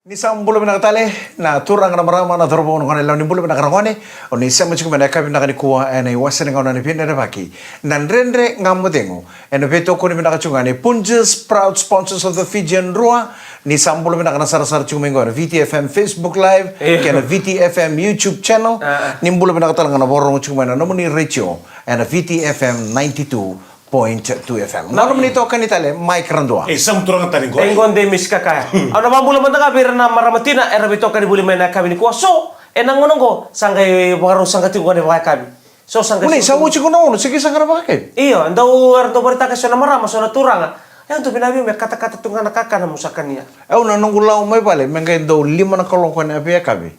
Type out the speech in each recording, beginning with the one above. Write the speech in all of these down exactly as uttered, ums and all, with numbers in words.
Ni sa bula vinaka tale na turaga, na marama, na cauravou, na gone yalewa, ni bula vinaka na gone. O ni sema tiko mai na yakavi vinaka nikua ena iwase ni gauna ni veiderevaki na Dredre Ga Mo Cegu, ena veitokoni vinaka tiko ga ni Punjas, proud sponsors of the Fijian Drua. Ni sa bula vinaka na sarasara tiko mai qo ena V T F M Facebook Live kei na V T F M YouTube channel. Ni bula vinaka tale ga na vakarorogo tiko mai na nomuni retio ena V T F M ninety-two point two F M. Na nomuni itokani tale, Mike Radua. E, sa mo turaga tani qo. E qo de Miss Kakaya. Au na vakabula mada ga vei ira na marama tina era veitokani voli mai na yakavi nikua. So ena gauna qo sa qai vakarau saqa tiko qo na vakayakavi. So sa qai, sa oti qo na ono, sa qai saqa na vakayakavi. Io, dau, era dau vakaraitaka so na marama, so na turaga. E dau vinaka vei au me katakata tu ga na kakana mo sa kania. Au na noqu lawa mai vale me qai dau lima na kaloko ena veiyakavi.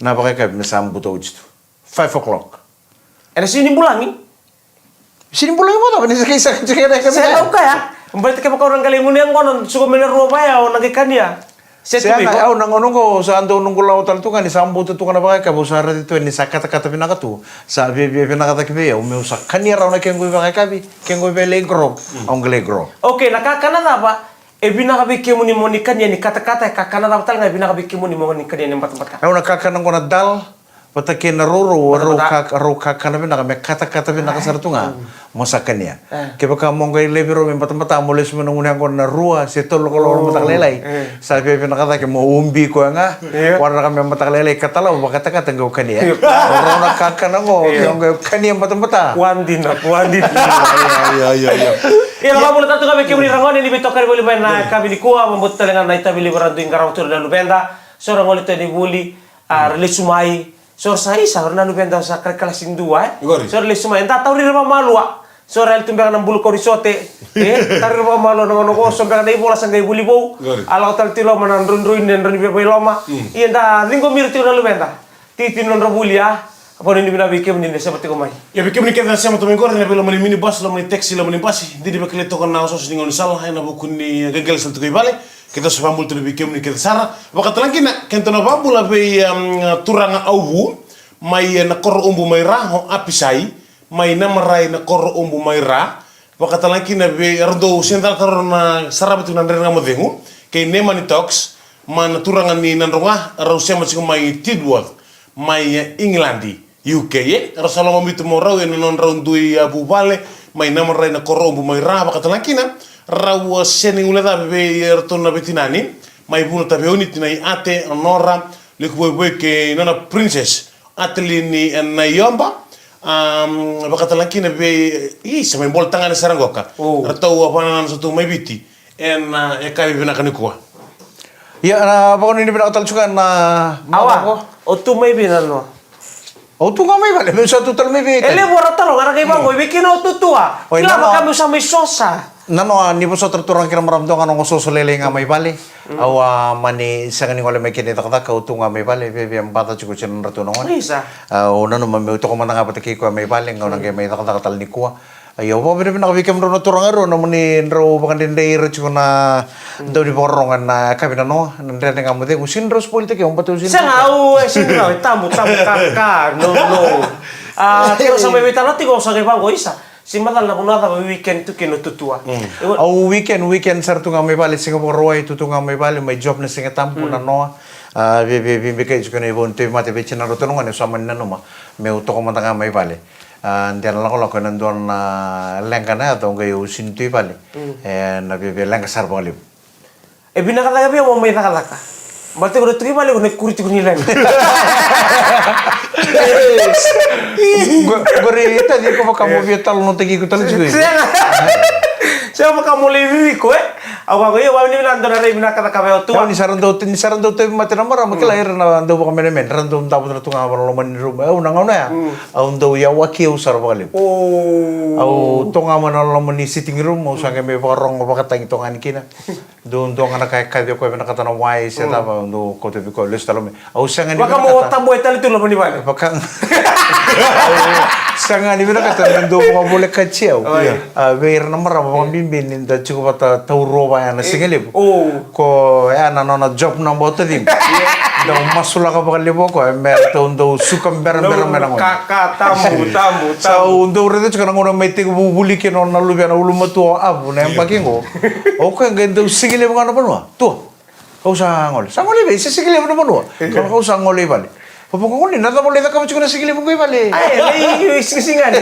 Na vakayakavi me sa buta oti tu. Five o'clock. Ena sini bulagi. Sini bulagi mo tava ni sa qai sa qai na yakavi. Sa lau kaya. Baleta kevaka au na qai lai gunu yaqona, suka mai na rua vaya, au na qai kania. Se tu vei iko? Au na gauna qo sa dau noqu lawa tale tu ga ni sa buta tu ga na vakayakavi, au sa raica tu ni sa katakata vinaka tu. Sa viavia vinaka cake vei au meu sa kania rawa na kequ ivakayakavi, kequ ivailei qro. Au qai lai qro. Okay, na kakana cava e vinaka vei kemuni mo ni kania ni katakata, e kakana cava tale ga e vinaka vei kemuni mo ni kania ni batabata? Au na kakana qo na dal vata kei na rourou, rau kakana vinaka me katakata vinaka sara tu ga. Mo sa kania. Kevaka mo qai laivi rau me batabata, mo lesu mai na gunu yaqona na rua se tolu na kaloko mataka lailai. Sa via vinaka cake mo ubi koya ga. Waraka me mataka lailai ka tala, vakatakata qai o kania. O rau na kakana qo ke o qai kania batabata. Kua dina, kua dina. Ia na vakabula tale tu ga vei kemuni ra gone ni veitokani voli mai na yakavi nikua, vakabauta tale ga na itavi levu ra dui qarava tu na luveda. So ra gole tu yani voli, a ra lesu mai. So ra sa isa, o ra na luveda sa kalakalasi dua, e. So ra lesu mai, eda tauri ira vakamalua. So ra yali tu beka na bulu kau ni sote. E, tauri ira vakamalua na gauna qo, so beka na ivola sa qai vuli vou. A lako tale tu i loma na droidroi ni drau ni veva i loma. Ia da ciqomi ira tiko na luveda. Titi nodra vuli, a. Vakanuinui vinaka vei kemuni ni sema tiko mai. Ia vei kemuni kece na sema tu mai qori ena veiloma ni minibus, loma ni taxi, loma ni basi, dina vakalevu toka na osooso ni gaunisala ena vuku ni qeqelasala tiko i vale. Keitou sa vakabula tu vei kemuni kece sara. Vakatale ga kina keitou na vakabula vei turaga Auvu mai na koro Ubu mai Ra, o Apisai mai Namarai na koro Ubu mai Ra. Vakatale ga kina vei, era dau sega ni cala tale rau na sarava tiko na Dredre Ga Mo Cegu kei Nemani Talks, ma na turaga ni Nadroga, rau sema tiko mai Tidworth mai Igiladi, U K, e. Rau sa lomabitu mo rau ena nodrau dui vuvale mai Namarai na koro Ubu mai Ra. Vakatale ga kina rau sega ni guilecavi vei iratou na veitinani mai Vunau Taveuni, tinai Ate, o Nora Likuvoivoi kei nona princess Atelini ena Ioba. Vakatale ga kina vei, i, sa mai bola tagane sara qoka. Ratou a vakanananu sa tu mai Viti ena yakavi vinaka nikua. Ia na vakanuinui vinaka tale tu ga na. Awa, o tu mai vei nanoa? Au tu ga mai vale, meu sa tu tale mai vei. E levu era taloga, era qai vaqo, i vei kina o tutua. Kila vaka meu sa mai sosa. Nanoa, ni vosota na turaga kei na marama, dua ga na osooso lailai ga mai vale. Au a mani sega ni gole mai kina i cakacaka, au tu ga mai vale, viavia baca tiko kei na nodratou na gone. Au nanuma meu toka mada ga vata kei koya mai vale, gauna qai mai cakacaka tale nikua. Io, au vakavinavinaka vei kemudrau na turaga rua, nomuni drau vakadredrei ira tiko na dau ni vakarorogo ena yakavi nanoa, na Dredre Ga Mo Cegu. Sega ni drau spoil taki au, baleta au sega ni. Sega, au e sega ni drau, e tabu, tabu, ka, ka, no, no. A, keirau sa mai veitalanoa tiko, au sa qai vaqo, isa. Se macala na vanua cava e weekend tu kina o tutua? Au weekend, weekend sara tu ga mai vale, Siga Vakarauwai, tu tu ga mai vale, mai job na Siga Tabu, nanoa. A, vei, vei, vei, vei, kei tiko na ivau ni tauvimate vei tinadratou na gone, au sa mani nanuma meu toka mada ga mai vale. A, de na lakolako ena dua na leqa na yaco, au qai, au sega ni tu i vale ena viavia leqa sara vakalevu. E vinaka cake vei au mo mai cakacaka. Baleta iko na tu i vale, iko na kuri tiko ni leqa. Qori e taci iko vaka mo via talanoataki iko tale tiko. Sega. Sega vaka mo lai vivi iko, e. Au vaqo, io, au ni vinaka dua na rai vinaka cakava e au tu. Ni sa ra dau, ni sa ra dau tauvimate na marama, kila, era na dau vakamenemene, ra dau davo tu ga ena loma ni rumu. Au na gauna ya au dau yawaki au sara vakalevu. Au toka ga mai na loma ni sitting room, au sa qai mai vakarogo vakatagi toka ga yani kina. Dau dua ga na ka e kaci o koya, vinakata na wai se cava, au dau kauta vei koya, lesu tale mai. Au sega ni vinakata. Vaka mo tabu e tale tu loma ni vale. Vaka. Au sega ni vinakata me dau vakavolekati au. A, vei ira na marama vakabibi ni da tiko vata taurua vaya na siga levu. Ko ya na nona job naba o taciqu. Dau masulaka vakalevu o koya me ratou dau suka berabera mai na gone. Ka, ka, tabu, tabu, tabu. Sa au dau raica tiko na gauna mai tekivu vuli kina nona luvena ulumatua o Avu na yabaki qo. O koya qai dau siga levu ga na vanua. Tua. Kau sa gole. Sa gole i vei? Se siga levu na vanua. Kau, kau sa gole i vale. Vavoko gole, na cava lai cakava tiko na siga levu qo i vale? Ai, lai sigasigani.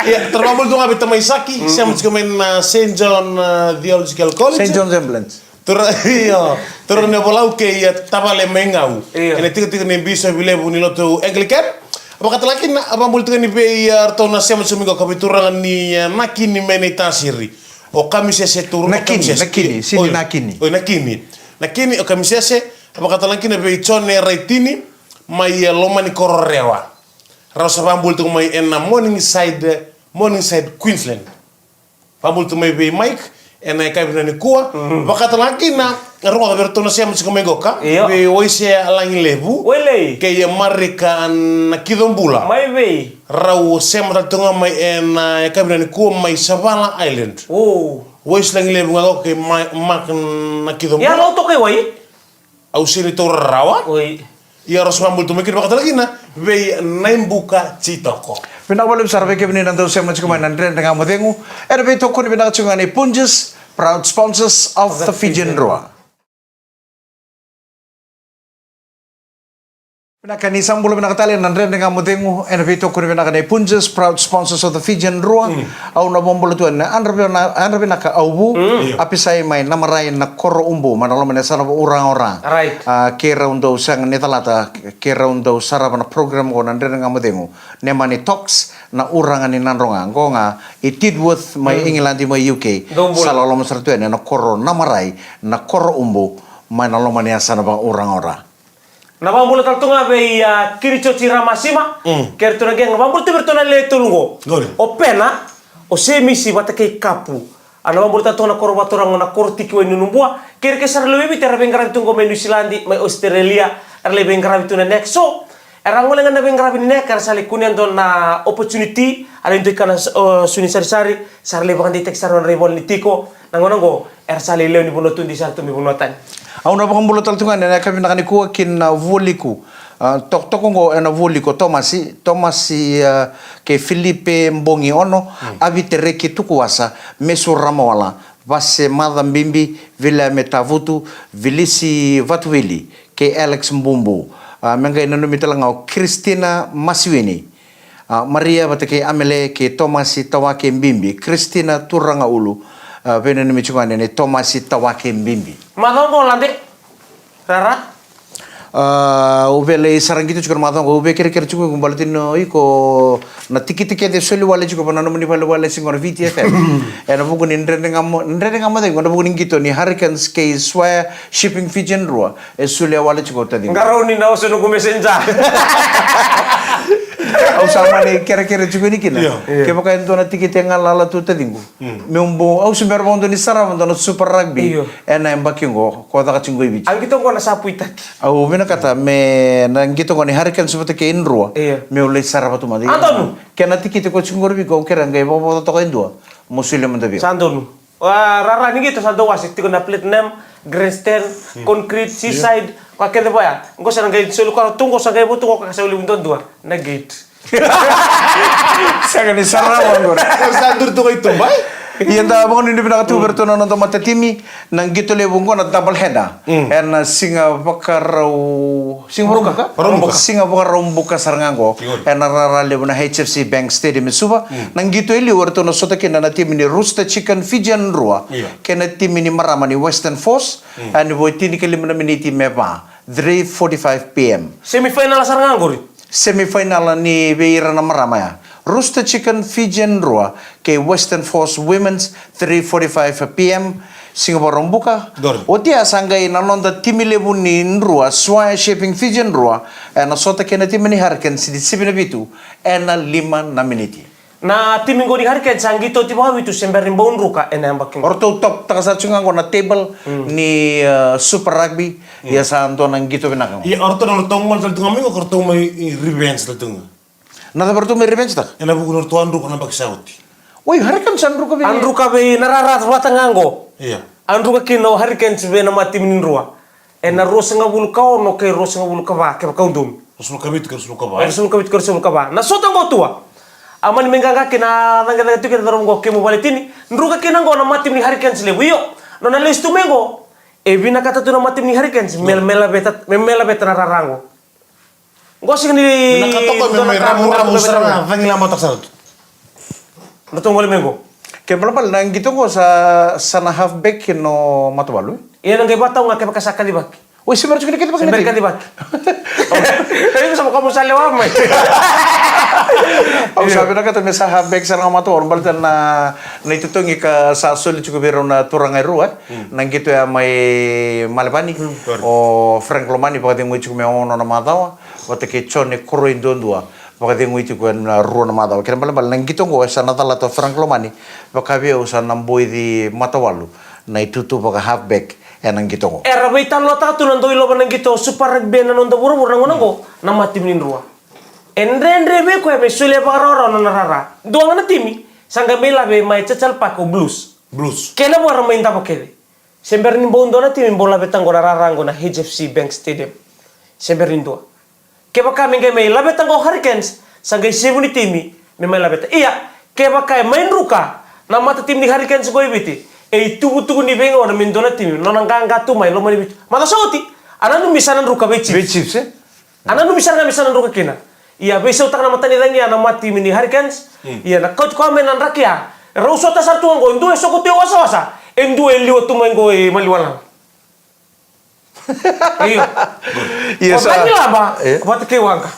Ia, tara vabula tu ga vei tamai Saki, sema tiko mai na Saint John, uh, Theological College. Saint John's Ambulance. Tura, io, tura ni volau kei, uh, tavale mai Gau. Io. Ena tikotiko ni bisopi levu ni lotu Anglican. Vakatala kina, a vabula tiko ni vei, uh, ratou na sema tiko mai qo ka vei turaga ni, uh, Nakini mai Naitasiri. O Kamisese Turu, Nakini, o Kamisese. Nakini, sini Nakini. Oi, Nakini. Nakini, o Kamisese, vakatala kina vei Jone Raitini, mai, e, loma ni koro Rewa. Rau sa vabula tiko mai ena Morningside, Morningside, Queensland. Vabula tiko mai vei Mike, ena yakavi nikua. Vakatala kina, rogoca vei ratou na sema tiko mai qo ka. Io. Vei Waisea Lagilevu. Wailei. Kei, e, Marika Nakicobula. Mai vei? Rau sema tale tu ga mai ena yakavi nikua mai Savala Island. O. Waisea Lagilevu ga qo kei Ma-, Marika Nakicobula. Ia, rau toka i wai? Au sega ni taura rawa. Oi. Ia rau sa vabula tu mai kina vakatala kina vei Naibuka Jitoko. Vinaka vakalevu sara vei kemuni na dau sema tiko mai na Dredre Ga Mo Cegu. Ena veitokoni vinaka tiko ga nei Punjas, proud sponsors of the Fijian Drua. Vinaka, ni sa bula vinaka tale na Dredre Ga Mo Cegu, ena veitokoni vinaka nei Punjas, proud sponsors of the Fijian Drua. Au na vakabula tu ena yadra vina-, yadra vinaka au vu, a pisai mai Namarai na koro Ubu, mai na loma ni yasana vaka Uraga Ora. Right. A, keirau dau sega ni calata, keirau dau sarava na program qo na Dredre Ga Mo Cegu. Nemani Talks, na uraga ni Nadroga. Qo ga i Tidworth, mai England, mai U K. Dou bula. Sa loloma sara tu yani ena koro Namarai, na koro Ubu, mai na loma ni yasana vaka Uraga Ora. Na vakabula tale tu ga vei, a, Kini Joji Ramasima, kei ratou na gang, vakabula tu vei ratou na lewe tolu qo. Qori. O Pena, o Semisi vata kei Kapu. A na vakabula tale tu ga na koro vakaturaga na koro Tikiwai Nunubua. Kei ira kece sara lewe vitu era veiqaravi tu qo mai Niusiladi, mai Australia, era lai veiqaravi tu na next. So, era gole ga na veiqaravi ni next, era sa lai kunea dua na opportunity, a lai dua i kana, o, suni sarisari, sa ra lai vakadeitaki sara na nodra ivola ni tiko, na gauna qo, era sa lai lewe ni vanua tu, dei sa ra tu mai vanua tani. Au na vakabula tale tu ga ena yakavi vinaka nikua ki na Vualiku. A, tokotoko qo ena Vualiku o Tomasi, Tomasi, a, kei Filipe Bogiono, Avi Tereki Tukuasa, Mesu Ramawala, Vase Maca Bibi, Viliame Tavutu, Vilisi Vatuvili, kei Alex Bubu. A, me qai nanumi tale ga o Kristina Masiwini. A, Maria vata kei Amele kei Tomasi Tawake Bibi, Kristina Turagaulu, a, veinanumi tiko ga nei Tomasi Tawake Bibi. Macawa qo Lade, Rara. A, au via lai sara qito tiko na macawa qo, au via kerekere tiko baleta ni o iko na tikiti kece e soli wale tiko vua na nomuni vale wale siga na Viti F M. Ena vuku ni Dredre Ga Mo, Dredre Ga Mo Cegu, ena vuku ni qito ni Hurricanes kei Swire Shipping Fijian Drua. E solia wale tiko taciqu. Qarauni na oso noqu messenger. Au sa mani kerekere tiko ni kina. Io. Kevaka e dua na tikite galala tu taciqu. Meu bau, au se bera vakadua ni sarava dua na Super Rugby. Io. Ena yabaki qo, ko caka tiko qo i Viti. A qito qo na sa puitaki. Au vinakata me na qito qo ni Hurricanes vata kei Drua. Io. Meu lai sarava tu mada. A donu. Kena tikite ko tiko qori vei iko, au kerea qai vakavakatoka e dua. Mo solia mada vei au. Sa donu. A, Rara, ni qito sa dau wase tiko na Platinum, Grandstand, Concrete, Seaside, ka kece vaya. Qo sa na qai soli ka tu qo sa qai votu qo ka sa levu duadua na gate. Sega ni sarava qori. Sa duri tu qai tubai. Ia da vakanuinui vinaka tu vei ratou na noda matatimi, na qito levu qo na double header. Ena siga Vakarau Siga Vakaraubuka. Vakaraubuka. Siga Vakaraubuka sara ga qo. Io. Ena rara levu na H F C Bank Stadium e Suva. Na qito e liu eratou na sota kina na timi ni Rooster Chicken Fijian Drua. Io. Kei na timi ni marama ni Western Force. Ena vo e tinikalima na miniti me va. Three forty-five P M. Semifinal sara ga qori. Semifinal ni vei ira na marama ya. Rooster Chicken Fijian Drua. Kei Western Force Women's, three forty-five P M, Siga Vakaraubuka. Oti ya sa qai na noda timi levu ni Drua, Swire Shipping Fijian Drua, ena sota kei na timi ni Hurricanes ni sivi na vitu, ena lima na miniti. Na timi qo ni Hurricanes sa qito oti vakavitu se bera ni bau druka ena yabaki qo. O ratou top taka sara tiko ga qo na table ni, e, Super Rugby, ia sa dua na qito vinaka qo. Ia o ratou na ratou gole tale tu ga mai qo, o ratou mai revenge tale tu ga. Na cava ratou mai revenge taka? Ena vuku ni ratou a druka na yabaki sa oti. Oi, Hurricanes a druka vei. A druka vei na rara vata ga qo. Ia. A druka kina o Hurricanes vei na matatimi ni Drua. Ena ruasagavulu ka ono kei ruasagavulu ka va, kevaka au donu. Ruasagavulu ka vitu kei ruasagavulu ka va. Ruasagavulu ka vitu kei ruasagavulu ka va. Na sota qo tu a. A mani mai qaqa kina caqecaqa tu kina cauravou qo kemu valetini. Druka kina qo na matatimi ni Hurricanes levu. Io. Nona lesu tu mai qo. E vinakata tu na mata timi ni Hurricanes me, me laveta, me, me laveta na rara qo. Qo sega ni... Vinakata ko me mai ramuramu sara ga, cagilabata sara tu. Na toqo le me qo. Ke balabala na qito qo sa, sa na halfback kei na matavalu. Ia na qai vakatau ga kevaka sa kacivaki. Oi, se bera tiko ni kacivaki. Se bera kacivaki. Io, sa vaka mo sa lewa mai. Au sa vinakata me sa halfback sara ga matavalu, baleta na, na itotogi ka sa soli tiko vei rau na turaga e rua, e. Na qito ya mai Melbourne, o Frank Lomani, vakacegui tiko me ono na macawa, vata kei Jone Koroi duadua, vakacegui tiko ena rua na macawa. Kena balebale na qito qo e sa na calata o Frank Lomani, vaka vei au sa na boici matawalu na itutu vaka halfback ena qito qo. Era veitalanoataka tu na dau ilova na qito Super Rugby ena noda vuravura na gauna qo, na mata timi ni Drua. E dredre vei koya me solia vakarawarawa na nona rara. Dua ga na timi sa qai mai lave mai Churchill Park o Blues. Blues. Kena vo era mai davo kece. Se bera ni bau dua na timi bau laveta qo na rara qo na H F C Bank Stadium. Se bera ni dua. Kevaka me qai mai laveta qo Hurricanes, sa qai sevu ni timi me mai laveta. Ia, kevaka e mai druka na mata timi ni Hurricanes qo i Viti, e itukutuku ni veigauna me dua na timi nona qaqa tu mai loma ni Viti. Macawa sa oti, a nanumi sa na druka vei Chiefs. Vei Chiefs, e? A nanumi sara ga me sa na druka kina. Ia veisautaka na matanicagi ya na mata timi ni Hurricanes. Ia na kauti koya mai na draki ya. Rau sota sara tu ga qo, e dua e soko tu e wasawasa, e dua e liwa tu mai qo e maliwalaga. Io. Io, sa cagilaba vata kei waqa.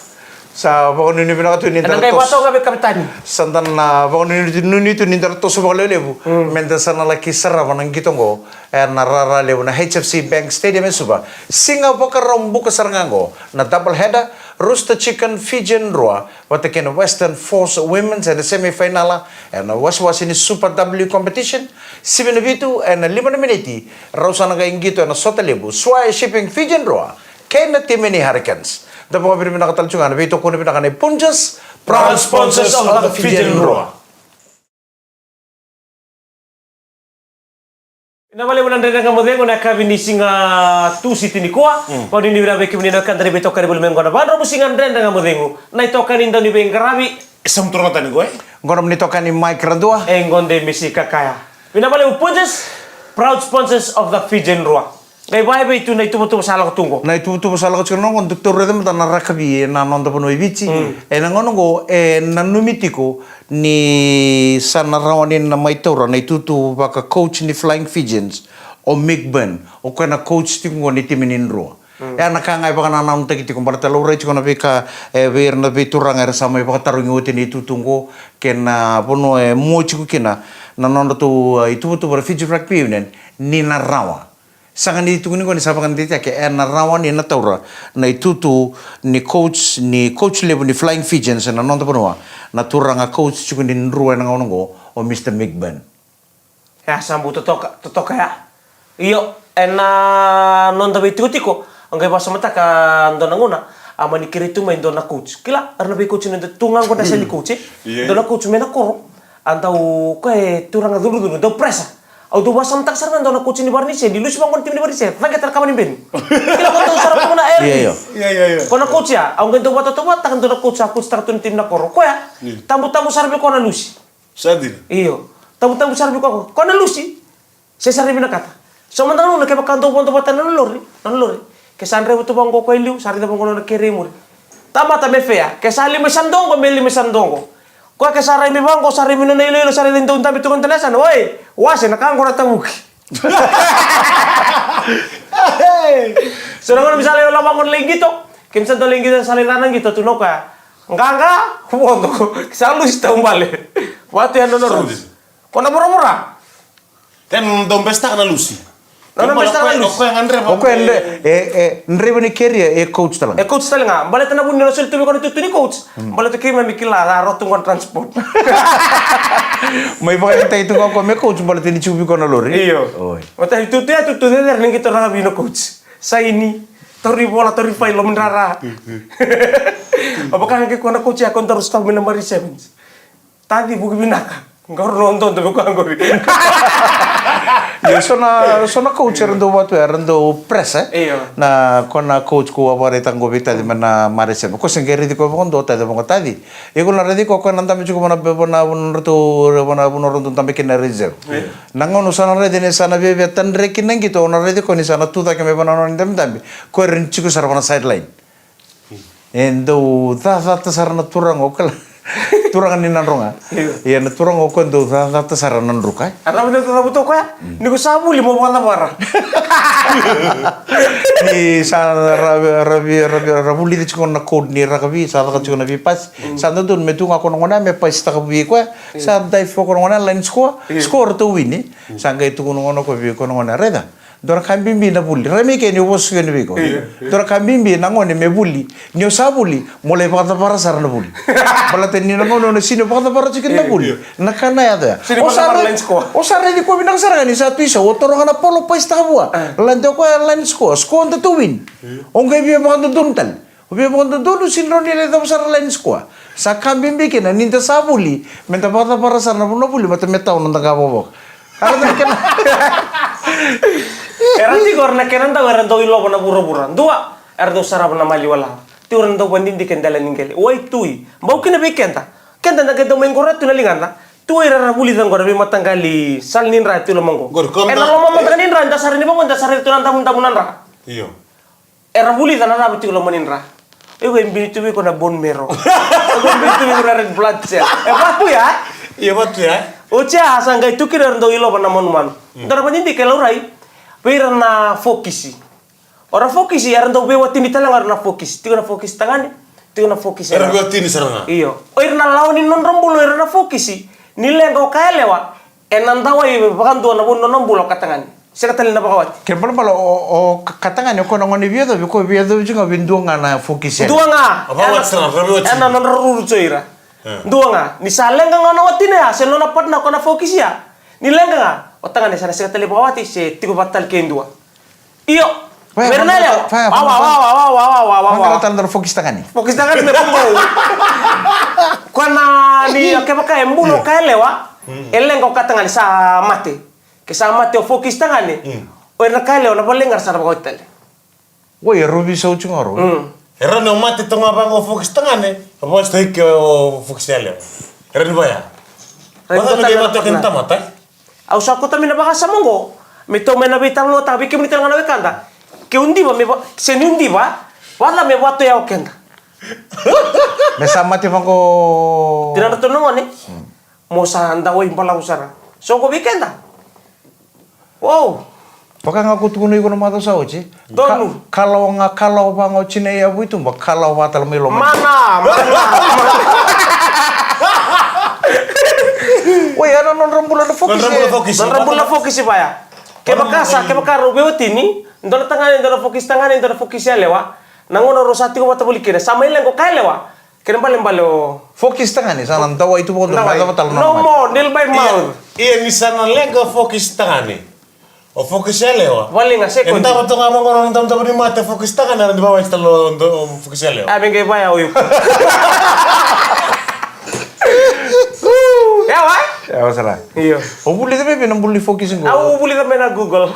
Sa vakanuinui vinaka tu ni da na toso. Ena qai vakatau ga vei kapitani. Sa da na vakanuinui tu ni da na toso vakalevulevu. Me da sa na laki sarava na qito qo. Ena rara levu na H F C Bank Stadium e Suva. Siga Vakaraubuka sara ga qo na double header, Rooster Chicken Fijian Drua vata kei na Western Force Women's ena semifinal ena wasewase ni Super W competition. Sivi na vitu ena lima na miniti, rau sa na qai qito ena sota levu, Swire Shipping Fijian Drua kei na timi ni Hurricanes. Da vakavinavinaka tale tu ga na veitokoni vinaka nei Punjas, proud sponsors of the Fijian Drua. Vinaka vakalevu na Dredre Ga Mo Cegu na yakavi ni siga Tusiti nikua. Vakanuinui vinaka vei kemuni na wekada ni veitokani voli mai qo na Vakadromu Siga Dredre Ga Mo Cegu. Na itokani dau ni veiqaravi. E sa muturaka tani qo, e? Qo nomuni itokani Mike Radua. E qo de misi kakaya. Vinaka vakalevu Punjas, proud sponsors of the Fijian Drua. Qai vakaevei tu na ituvatuva sa lako tu qo? Na ituvatuva sa lako tiko na qo, dou raica mada na rakavi ena noda vanua i Viti. Ena gauna qo e nanumi tiko ni sa na rawa ni na mai taura na itutu vaka coach ni Flying Fijians, o Mick Byrne, o koya na coach tiko qo ni timi ni Drua. E a na ka ga e vakanananutaki tiko, baleta laurai tiko na veika, e, vei ira na veituraga era sa mai vakatarogi oti na itutu qo, kei na vanua e mua tiko kina na nodratou, e, ituvatuva na Fiji Rugby Union, ni na rawa. Sega ni tukuni qo ni sa vakadeitaki, e na rawa ni na taura na itutu ni coach, ni coach levu ni Flying Fijians ena noda vanua, na turaga coach tiko ni Drua ena gauna qo, o Mister Mick Byrne. E a sa bau totoka, totoka ya. Io, ena noda veitikotiko, au qai vakasamataka dua na gauna, a mani kerei tu mai dua na coach. Kila, era na vei coach na dua tu ga qo na seni coach, e? Dua na coach mai na koro. A dau, koya e turaga cudrucudru, dau pressure. Au dau vakasamataka sara ga dua na coach ni Varanise, ni lusi vaqo na timi ni Varanise, caqeta na kava ni beni. Kila ko dau sara vaqo na R D. Io, io. Ko na coach ya, au qai dau vakatautauvatataka dua na coach a coachtaka tu na timi na koro. Koya, tabutabu sara vei koya na lusi. Sa dina. Io. Tabutabu sara vei koya, koya na lusi. Se sa raivi na kata. So mada na gauna kevaka dau vodo vata na lori, na lori. Ke sa draiva tu vaqo koya e liu, sa raica vaqo na kere e muri. Tamata me fea, ke sa lima sa dogo, me lima sa dogo. Koya ke sa raivi vaqo, sa raivi nona iloilo, sa raica dau dabe tu ga na tane sa na, oi, wase na ka qo na tavuki. So na gauna mi sa lai lako vaqo na lai qito, ke mi sa dau lai qito, sa lai cana qito tu na koya. Qaqa, vodo, sa lusi taubale. Vatu ya nona rusi. Ko na voravora. Then dau bestaka na lusi. Nona bestaka na lusi. O koya ga draiva. O koya e, e, draiva ni keria e coach tale ga. E coach tale ga. Baleta na vuni na soli tu vei koya na tutu ni coach. Baleta keimami kila ra rotu qo na transport. Mai vakayagataki tu ga o koya me coach baleta ni tiko vei koya na lori. Io. Oi. Baleta ni tutu ya tutu cecere ni qito rakavi na coach. Saini, tauri vola, tauri fai, loma ni rara. O vaka ga ke koya na coach ya ko daru stau mai na Marine Sevens. Taci vuki vinaka. Qori na dodo me koya qori. Io, so na, so na coach era dau vatu, era dau press, e? Io. Na, ko na coach ko a vakaraitaka qo vei Taci mai na Mareseva. Ko se qai raici koya vakadua, Taci, vaqo, Taci. Iko na raici koya, koya na dabe tiko vana, vana, vana ratou, vana, vana ratou dabe kina na reserve. Io. Na gauna sa na raici ni sa na viavia tadreki na qito, o na raici koya ni sa na tu cake mai vana nona idabedabe. Koya e rawa ni tiko sara vana sideline. E dau cacata sara na turaga o kila. Turaga ni Nadroga. Io. Ia na turaga o koya dau cacata sara na druka, e. A rawa ni cavuta o koya? Mm. Ni ko sa vuli mo vakacavara. Ni sa ra, ra, ra, ra, ra vulica tiko na code ni rakavi, sa caka tiko na veipasi. Mm. Sa dodonu me tu ga ko na gone me pasitaka vei koya. Io. Sa dive ko na gone, line score. Io. Score, ratou wini. Mm. Sa qai tukuna gona ko vei ko na gone, raica. Dua na ka bibi na vuli. Rai mai ke ni vosa yani vei iko. Io, io. Dua na ka bibi na gone me vuli. Ni o sa vuli, mo lai vakacavara sara na vuli. Baleta ni na gauna o na sini vakacavara tiko na vuli. Io, io. Na ka na yaco ya. Sini vakacavara line score. O sa raici koya vinaka sara ga ni sa tu i sau, o toro ga na polo, pasitaka vua. Ah. Line, dua koya line score, score, datou win. Io. O qai via vakadodonu tale. O via vakadodonu, sini rawa ni lai cava sara line score. Sa ka bibi kina ni da sa vuli, me da vakacavara sara na vanua vuli, me da, me tau na da ka vakavaka. Ka na kena. Era tiko era na kena dau, era dau ilova na vuravura. Dua, era dau sarava na maliwa lawa. Tiko era dau vadidike dela ni qele. Waitui. Bau kina vei keda. Keda da qai dau mai qora tu na ligada. Tu era ra vulica qora veimataqali sala ni dra tu loma qo. Qori, ko e na da loma mataka ni dra, da sara ni vaqo, da sara tu na damudamu na dra. Io. Era vulica na cava tiko loma ni dra. Iko e bini tu vei iko na bone marrow. Iko e bini tu vei iko na red blood cell. E vatu ya? Io, vatu ya. Oti ya sa qai tu kina era dau ilova na manumanu. Mm. Dua na vadidike e laurai vei ira na fokisi. O ira na fokisi, era dau veiwatini tale ga o ira na fokisi. Tiko na fokisi tagane, tiko na fokisi yalewa. Era veiwatini sara ga. Io. O ira na lawa ni nodra bula o ira na fokisi. Ni leqa o ka yalewa, e na dawai vakadua na vanua na bula o ka tagane. Sega tale na vakawati. Kena balabala o, o ka, ka tagane o koya na gone via yacovi, o koya via yacovi tiko ga vei dua ga na fokisi. Dua ga. A vakawati sara, ra veiwatini. E na nodra ruru tiko o ira. E. Dua ga. Ni sa leqa ga na watina ya, se nona partner o koya na fokisi ya. Ni leqa ga, o tagane sa na sega tale vakawati, se tiko vata tale kei dua. Io. Vaya, vaya, vaya, vaya, vaya, vaya, vaya, vaya, vaya, vaya. Vaya, tale dua na fokisi tagane. Fokisi tagane me bobou. Koya na ni, kevaka e bula o ka yalewa, e leqa o ka tagane sa mate. Ke sa mate o fokisi tagane, o ira na ka yalewa na vale ga ra sa na vakawati tale. Oi, e rau veisau tiko ga rau. Mm. E rau ni o mate toka ga vaqo o fokisi tagane, o vakawati tale ke o fokisi yalewa. E rau ni vaya. Vaya ni vaya ni mate o kena tamata. Au sa kauta mai na vakasama oqo me tou mai na veitalanoataka vei kemuni tale ga na wekada. Ke u diva me va, se niu diva, vacava me vatoya o keda? Me sa mate vaqo. Tinadratou na gone. Mm. Mo sa dawai balavu sara. Soqo vei keda. Wow. Vaka ga ko tukuna iko na macawa sa oti. Donu. Ka, kalawa ga, kalawa vaqo tina i yavu i tuba, kalawa vaka tale mai loma. Mana, mana, mana. Oi, ya na nodra bula na fokisi. Nodra bula na fokisi. Nodra bula na fokisi vaya. Kevaka sa, kevaka rau veiwatini, dua na tagane, dua na fokisi tagane, dua na fokisi yalewa. Na gauna rau sa tiko vata voli kina, sa mai leqa o ka yalewa. Kena balebale o fokisi tagane, sa na dawai tu vakadua, dawai. Mai cava tale na nona mate. No more, nil by mouth. Ia, ia ni sa na leqa o fokisi tagane. O fokisi yalewa. Valiga, second. E dava toka vaqo na davodavo ni mate o fokisi tagane, era ni vawai tale o fokisi yalewa. A, me qai vaya o iko. Yawa? Yawa sara. Io. O vulica mai vei na bula ni fokisi qo? Au vulica mai na Google.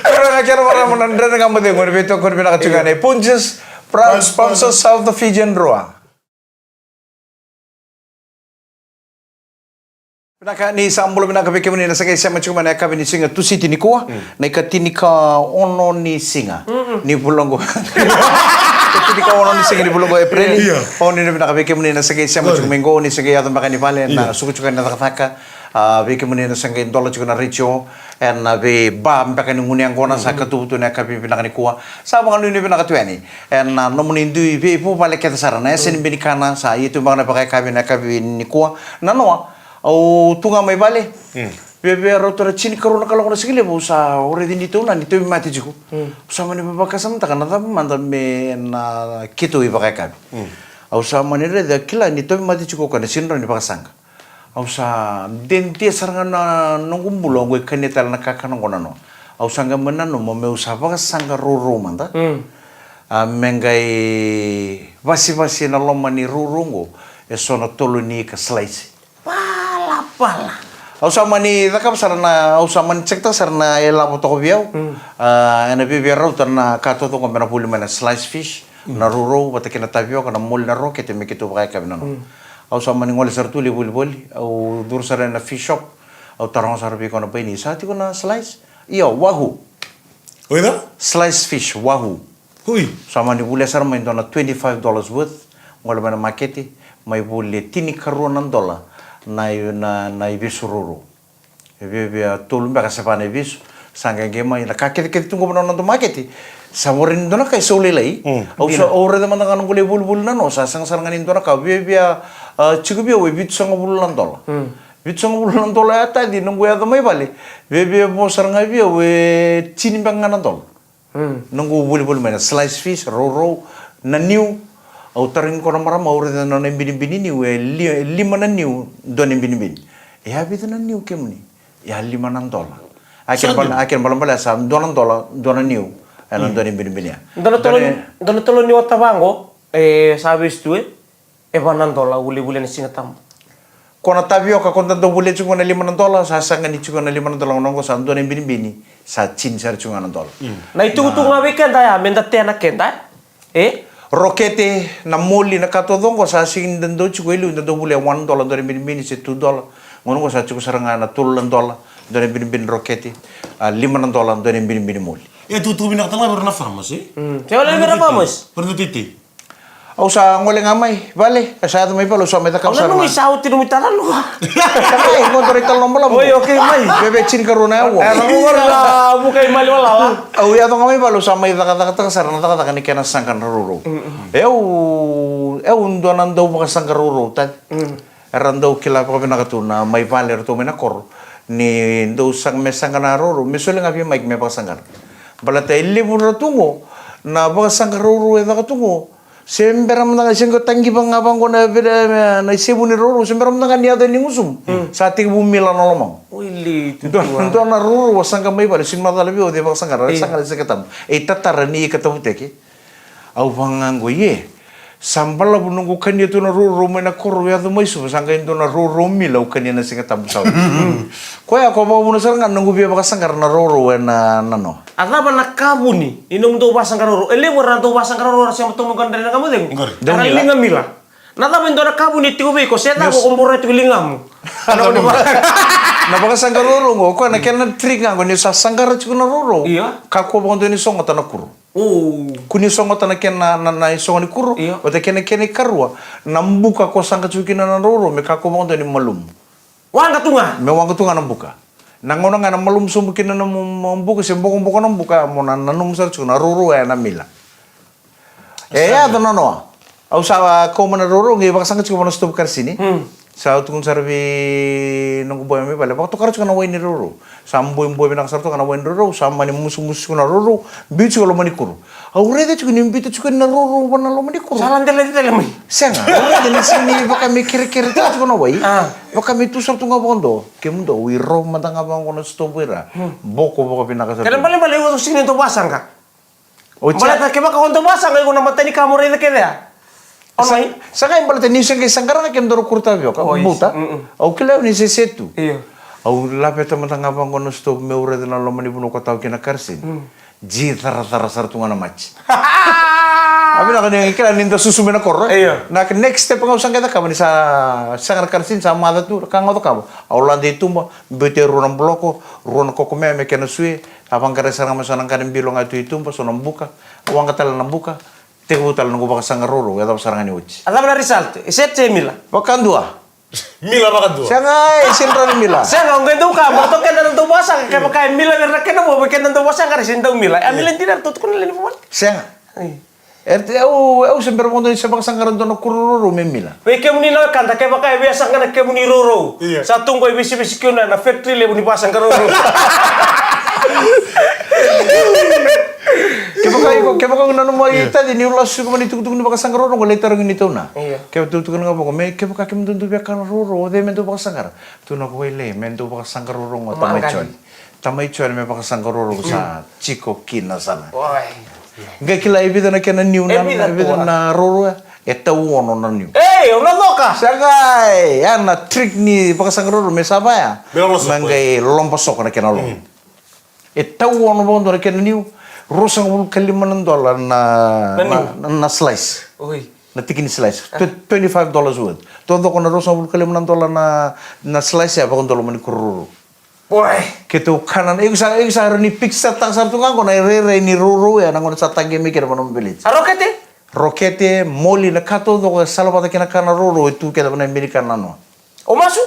Kera ga kera vara mo na dredre ga mo cegu, ni veitokoni vinaka tiko ga nei Punjas. Proud sponsor, South Fijian Drua. Vinaka, ni sa bula vinaka vei kemuni na sa qai sema tiko mai na yakavi ni siga Tusiti nikua, na ika tinikaono ni siga ni vula oqo. Ika tinikaono ni siga ni vula oqo Epereli. Io. Ni vinaka vei kemuni na sa qai sema tiko mai qo, ni sa qai yaco beka ni vale, na sukusuku ni cakacaka. A, vei kemuni na sa qai dola tiko na retio, ena veiba beka ni gunu yaqona sa katuvu tu na yakavi vinaka nikua. Sa vakanuinui vinaka tu yani ena nomuni dui veivuvale kece sara na yasa ni benikana sa ia tu beka na vakayakavi na yakavi nikua. Nanoa, au tu ga mai vale. Viavia rauta na tinikarua na kaloko na sigalevu, au sa raici ni tou na, ni tauvimate tiko. Au sa mani vakasamataka na cava mada me na keitou ivakayakavi. Au sa mani raica, kila ni tauvimate tiko o koya, na sega ni rawa ni vakasaqa. Au sa dedia sara ga na noqu bula, au qai kania tale na kakana oqo nanoa. Au sa qai mai nanuma meu sa vakasaqa rourou mada. A, me qai vasivasi ena loma ni rourou oqo eso na tolo ni ika slice. Palapala. Au sa mani cakava sara na, au sa mani check taka sara na ilavo toka vei au. Mm. Ah, ena viavia rauta na ka taucoko me na voli mai na slice fish, mm, na rourou, vata kei na tavioka, na moli, na rokete, me keitou vakayakavi na noa. Mm. Au sa mani gole sara tu lai volivoli, au curu sara ena fish shop, au taroga sara vei koya na baini, sa tiko na slice? Io, wahoo. Oi, na? Slice fish, wahoo. Ui. Sa mani volia sara mai dua na twenty-five dollars worth, gole mai na makete, mai volia tinikarua na dola na, na, na ivesu rourou. E viavia tolu beka se va na ivesu, sa qai qai mai, na ka kecekece tu qo na noda makete. Sa warai ni dua na ka e sau lailai. Mm. Au sa, au raica mada ga noqu lai volivoli na noa, sa sega sara ga ni dua na ka, viavia, ah, tiko vei au e vitusagavulu na dola. Mm. Vitusagavulu na dola ya, Taci, noqu yaco mai vale. Viavia vo sara ga vei au e tini beka ga na dola. Mm. Noqu volivoli mai na slice fish, rourou, na niu. Au tarogi koya na marama, au raica na nona ibinibini niu, e li-, e lima na niu, dua na ibinibini. E a vica na niu kemuni? E a lima na dola. A kena bal-, a kena balebale sa dua na dola, dua na niu. Ena dua na ibinibini ya. Dua na tolo, dua na tolo ni ota vaqo, e sa vesu tu, e? E va na dola, au volivoli ena Siga Tabu. Ko na tavioka, ko da dau volia tiko na lima na dola, sa sega ni tiko na lima na dola, gauna qo sa dua na ibinibini, sa tini sara tiko ga na dola. Mm. Na itukutuku ga vei keda ya, me da tea na keda, e? Rokete, na moli, na ka taucoko qo, sa sega ni da dau tiko e liu, da dau volia one dollar, dua na ibinibini, se two dollar. Gauna qo sa tiko sara ga na tolu na dola, dua na ibinibini rokete, ah, lima na dola, dua na ibinibini moli. E tukutuku vinaka tale ga vei ira na farmers, e? Mm. Ke wale vei ira na farmers? Vei ira na teitei. Au sa gole ga mai vale, au sa yaco mai vale, au sa mai cakava sara na. Au nanuma ni sa oti nomu italanoa. Sa mai, qo dua na italanoa balavu. Oi, okay, mai. Viavia tinikarua na aua. E, na qo na vuka i mali walala. Au yaco ga mai vale, au sa mai cakacakataka sara na cakacaka ni kena saqa na rourou. Mm, mm. E au, e au dua na dau vakasaqa rourou, Taci. Mm. Era dau kila vakavinaka tu na mai vale, eratou mai na koro. Ni dau saqa, me saqa na rourou, me soli ga vei Mike me vakasaqara. Baleta e levu na tu qo na vakasaqa rourou e caka tu qo. Se bera mada ga, se qo taqiva ga vaqo na vele, na isevu ni rourou, se bera mada ga ni yaco ni gusumu. Mm. Sa tekivu mila na lomaqu. Oi, le, dua, dua na rourou au saqa mai vale, sega ni macala vei au, au cei vakasaqara, e, saqa na Siga Tabu. E tatara ni ika Tavuteke. Au vaka ga qo, ie. Sa balavu noqu kania tu na rourou mai na koro, au yaco mai Suva, sa qai dua na rourou mila au kania na Siga Tabu sa oti. Koya ko vakavuna sara ga na noqu via vakasaqara na rourou ena, na noa. A cava na ka vuni ni nomudou vakasaqara rourou? E levu era dau vakasaqara rourou, era sema tomo qo dre na ka mo cegu. Qori. Dau mila. Era liga mila. Na cava e dua na ka vuni e tiko vei iko, se cava ko boro tiko ligamu? Na vaka-, na vakasaqa rourou qo, koya na kena trick ga qo, ni sa saqara tiko na rourou. Io. Kakua vakadua ni sogota na kuro. O. Kua ni sogota na kena, na, na isogo ni kuro. Io. Vata kei na kena ikarua, na buka ko saqa tiko kina na rourou, me kakua vakadua ni malumu. Waqa tu ga. Me waqa tu ga na buka. Na gauna ga na malumu sobu kina na mo-, mo-, buka, se bokoboko na buka, mo na, na nanuma sara tiko na rourou ya na mila. E yaco na noa. Au sa, a, kau mai na rourou, qai vakasaqa tiko vua na sitovu karasini. Mm. Sa tukuna sara vei noqu boy mai vale, vakatokara tiko na wai ni rourou. Sa boiboi vinaka sara toka na wai ni rourou, sa mani musumusu tiko na rourou, biu tiko loma ni kuro. Au raica tiko ni biuta tiko na rourou va na loma ni kuro. Sa la dela dela mai. Sega, au raica ni sega ni vaka me kerekere tiko na wai. A. Vaka me tu sara tu ga vakadua. Kemudou, irau mada ga vaqo na sitovu ira. Hmm. Boko vakavinaka sara tu. Kena balebale, iko sega ni dau vakasaqa. Baleta kevaka o dau vakasaqa, iko na matanika mo raica kece ya. Sa, sa qai baleta niu se qai saqara ga kemudou na kuro tavioka, buta. Mm-mm. Au kila au ni sese tu. Io. Au laveta mada ga vaqo na sitovu meu raica na loma ni vanua ko tau kina karasini. Mm. Ji caracara sara tu ga na maji. A vinaka ni kila ni da susu mai na koro, e? Io. Na next step ga au sa qai cakava ni sa sega na karasini, sa maca tu, ka ga au cakava. Au lade i tuba, biuta e rua na buloko, rua na kokomea me kena sue, a vaqarai sara ga mai so na qara bilo ga tu i tuba, so na buka, waqa tale na buka, tekivu tale noqu vakasaqa rourou, yacova sara ga ni oti. A cava na result? E set se mila? Vakadua. Mila vakadua. Sega, e sega ni mila. Sega, o qai dau ka, baleta o keda na dau vakasaqa, kevaka e mila vei ira na kena vo, vei keda na dau vakasaqa, era sega ni dau mila. A mila dina, era tukuna lewe ni vuvale. Sega. Ai. E, au, au se bera vakadua ni se vakasaqara dua na kuro rourou me mila. Vei kemuni na wekada, kevaka e via saqa na kemuni rourou. Io. Sa tu qo e veisivesi kina na factory levu ni vakasaqa rourou. Kevaka iko, kevaka iko nanuma i Taci niu lasu iko mai na itukutuku ni vakasaqa rourou, qo lai tarogi ni tauna. Io. Kevaka tu tukuna ga vaqo, me kevaka kemudou dau via kana rourou, o cei me dau vakasaqara? Tukuna ko Wailei, me dau vakasaqa rourou qo tamai Joni. Tamai Joni me vakasaqa rourou sa tiko kina sara. Oi. Qai kila e vica na kena niu na, e vica na rourou ya. E tau ono na niu. Ei, o na coka. Sa qai, ya na trick ni vakasaqara ruru me sa vaya. Me lolosoko. Me qai lobasoko na kena lolo. Mm. E tau ono vakadua na kena niu, ruasagavulu ka lima na dola na, na, na, na slice. Oi. Na tiki ni slice. Ah. Tw-, twenty-five dollars worth. Taucoko na ruasagavulu ka lima na dola na, na slice ya vakadua loma ni koro ruru. Boy. Keitou kana, iko sa, iko sa rawa ni picture taka sara tu ga qo na irairai ni rourou ya na gauna sa taqi mai kina vana village. A rokete? Rokete, moli, na ka taucoko e salavata kei na kana rourou e tu kece vana village kana noa. O masu?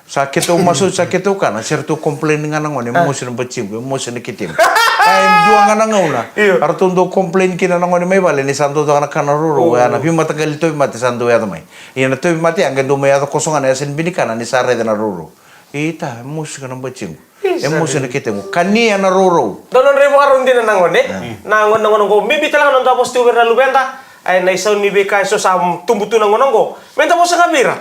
Sa keitou masu, sa keitou kana, se ratou complain ga na gone, ah, mosi na batiqu, mosi na ketemu. Ai, dua ga na gauna. Io. A ratou dau complain kina na gone mai vale ni sa dau caka na kana rourou, oh, ya na veimataqali tauvimate sa dau yaco mai. Ia na tauvimate ya qai dau mai yaco koso ga na yasa ni binikana ni sa raica na rourou. Ita, e mosi ga na batiqu. E mosi na ketemu. Kania na rourou. Dau nodra ivakarau dina na gone. Mm. Na gone, na gone qo, maybe tale ga na noda vosa tiko vei ira na luveda. Ai, na isau ni veika eso sa tubu tu na gone qo. Meda vosa ga vei ira.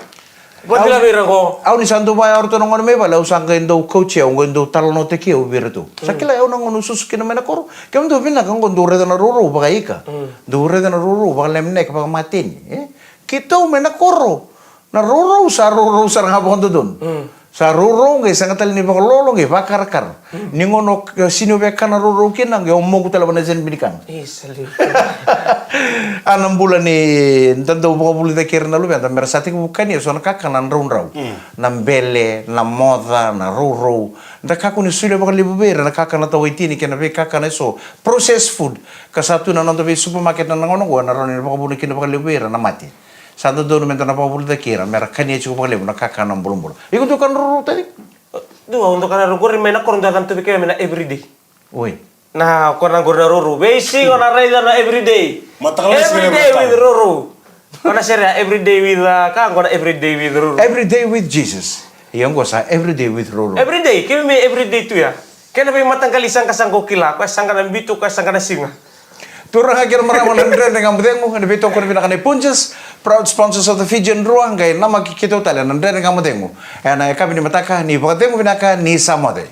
Vakila vei ira qo. Au ni sa dau vaya o ratou na gone mai vale, au sa qai dau kauti au, qai dau talanoataki au vei iratou. Sa kila au na gauna au susu kina mai na koro. Kemudou vinaka qo, dou raica na rourou vakaika. Mm. Dou raica na rourou vakalemeneke, vakamateni, e? Keitou mai na koro. Na rourou sa rourou sara ga vakadodonu. Mm. Sa rourou qai sega tale ni vakalolo, qai vakarakara. Mm. Ni gauna o, e, sini o via kana rourou kina, qai o moku tale vana yasa ni binikana. Isa, liu. A na bula ni da dau vakavulica kei ira na luveda, mera sa tekivu kania eso na kakana draudrau. Mm. Na bele, na moca, na rourou. Da kakua ni solia vakalevu vei ira na kakana tawaitini kei na veikakana eso, processed food. Ka sa tu na noda vei supermarket na gauna qo, na rawa ni vakavuna kina vakalevu vei ira na mate. Sa dodonu meda na vakavulica kei ira, mera kania tiko vakalevu na kakana bulabula. Iko dau kana rourou, taci? Dua, au dau kana rourou, qori mai na koro dau yaca tu vei keimami na everyday. Oi. Na kona qori na rourou. Veisiga na raica na everyday. Matakala sega na everyday everyday with rourou. Kona sere ya everyday with, uh, ka qo na everyday with rourou. Everyday with Jesus. Ia qo sa everyday with rourou. Everyday, keimami everyday tu ya. Kena veimataqali saqasaqa o kila, koya saqa na bitu, koya saqa na siga. Turaga kei na marama na Dredre Ga Mo Cegu, ena veitokoni vinaka nei Punjas, proud sponsors of the Fijian Drua, qai namaki keitou tale na Dredre Ga Mo Cegu. Ena yakavi ni mataka, ni vakacegu vinaka, ni sa moce.